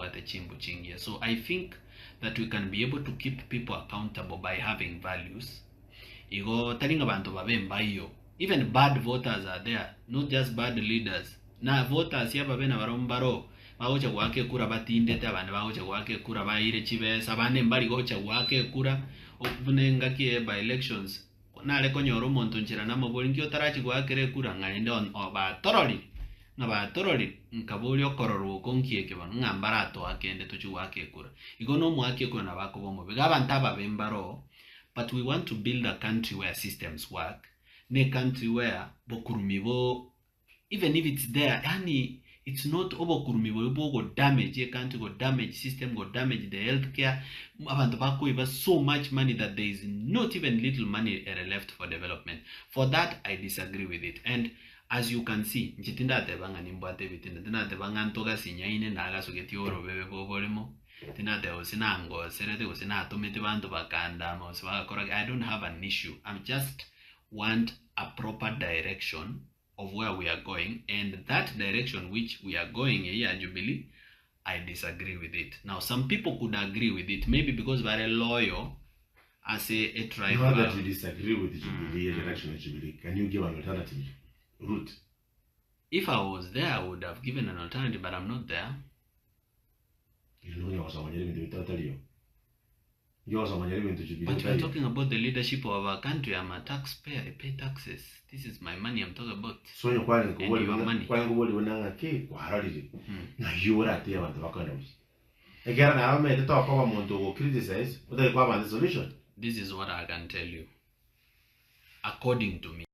babwate chimbu chingiya. So I think that we can be able to keep people accountable by having values. Igo tari ng'a banto babe mbaiyo. Even bad voters are there, not just bad leaders. Na voters ababe nabarobwo mbaro bagocha goaka ekura batindete, abande bagocha goaka ekura baeire chibesa, abande mbari gocha goaka ekura buna engaki eye by elections nare konyora omonto nchera namobori nki otarachi goakera ekura ng'a rende batororire ng'a batororire nkaboria okororwa oko nki eke bono ng'a mbaratoake ende tochi goaka ekura. Igo na omoaki ekura nabo akoba omobe. Iga abanto ababe mbaroo but we want to build a country where systems work, na ecountry where bokurumi bo even if it's there yaani it's not obokurumi boria bwogo damage ecountry go damage system go damage the health care abanto bakoiba so much money that there is not even little money ere left for development for that I disagree with it and as you can see inche tindateba ng'a nimbwate ebitina tindateba ng'a ntogasinyaine nagasogetie orobebe bwa oboremo tindateba gose nangoserete gose natomete banto bakandama gose bagakora ki I don't have an issue I'm just want a proper direction of where we are going and that direction which we are going eyio ya Jubilee I disagree with it. Now some people could agree with it maybe because bare loyal ase a tribe Now that you disagree with Jubilee, direction ya Jubilee, can you give an alternative route? If I was there I would have given an alternative but I'm not there. Ere nonya gosomanyera ebinto bitotariyo. But we are talking about the leadership of our country, I'm a taxpayer, I pay taxes, this is my money I'm talking about So onye kwarenge and your koborigwa money. kwarenge koborigwa na ng'aki kwarorire ng'ai oratee abanto bakogenda gochia. Ekiagera naye omanyete tokoba omonto ogo criticize otari koa abanto esolution. This is what I can tell you according to me.